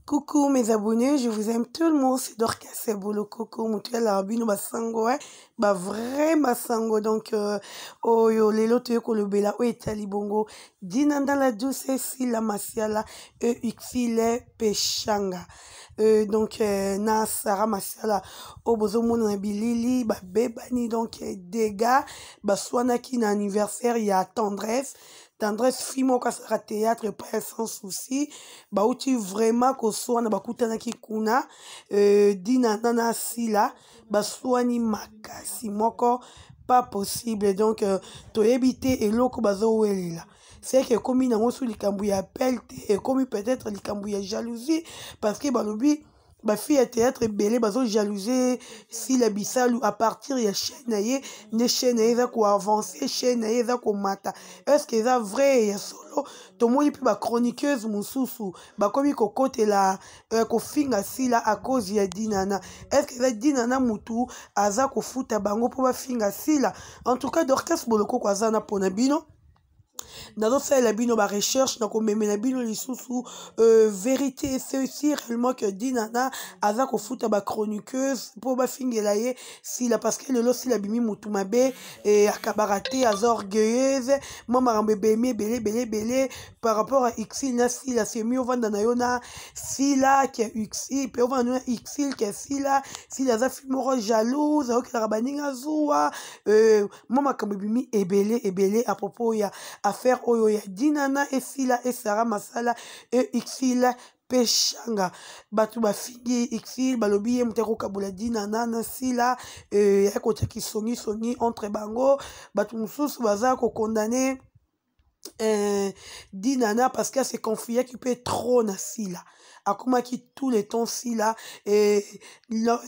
Coucou mes abonnés, je vous aime tout le monde, c'est Dorcas Bolokoko, moto ya bino basango, eh, ba vrai masango. Donc oyo lelo toye kolobela oyo etali bongo Dinanda la douce, Sila Masiala et Uxile Peshanga. Donc na Sarah Masiala oyo bozomona na bilili babebani, donc dégâts, baswanaki na anniversaire ya Tendresse. Tendresse fille moko asalaka théâtre epai Sans Souci. Bauti vraiment koswana, bakutanaki kuna, Dinana na Sila baswani makasi moko pas possible. Donc toyebi te eloko bazowelela, c'est que ekomi nango su likambo ya appel te, ekomi peut-être likambo ya jalousie, parce que balobi bafille ya théâtre ebele bazojalousie Sila Bisalu à partir ya chaîne na ye, nde chaîne na ye eza koavance, chaîne na ye eza komata. Est ce que eza vrai ya solo? Tomoni mpe bachroniqueuse mosusu bakomi kokotela kofinga Sila à cause ya Dinana. Est ce que eza Dinana mutu aza kofuta bango mpo bafinga Sila? En tout cas, Dorcas Bolokoko aza na mpona bino, nazosalela bino barecherche, nakomemela bino lisusu vérité. C'est aussi réellement que Dinana aza kofuta bachroniqueuse mpo bafingela ye Sila, parce que lelo Sila abimi motu mabe, akabaka te, aza orgueilleuse, mwa makambo ebemi ebele ebele ebele par rapport à Uxil na Sila. C'est mieux ovanda na yo na Sila ke Uxil, mpe ovanda na yo na Uxil ke Sila. Sila aza fille moko jalouse, ayokelaka baninga zuwa. Mwa makambo ebimi ebele ebele à propos ya affaire oyo ya Dinana, Esila, Esara Masala e Uxil Peshanga. Bato bafingi Uxil, balobi ye moto akokabola Dinana na Sila, ya kotiaki songisongi entre bango. Bato mosusu baza kokondane Dinana parce qu'elle se confiaki mpe trop na Sila, akomaki tout le temps Sila. Et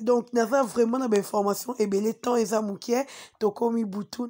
donc naza vraiment na bainformation ebele, temps eza mokie, tokomi butu.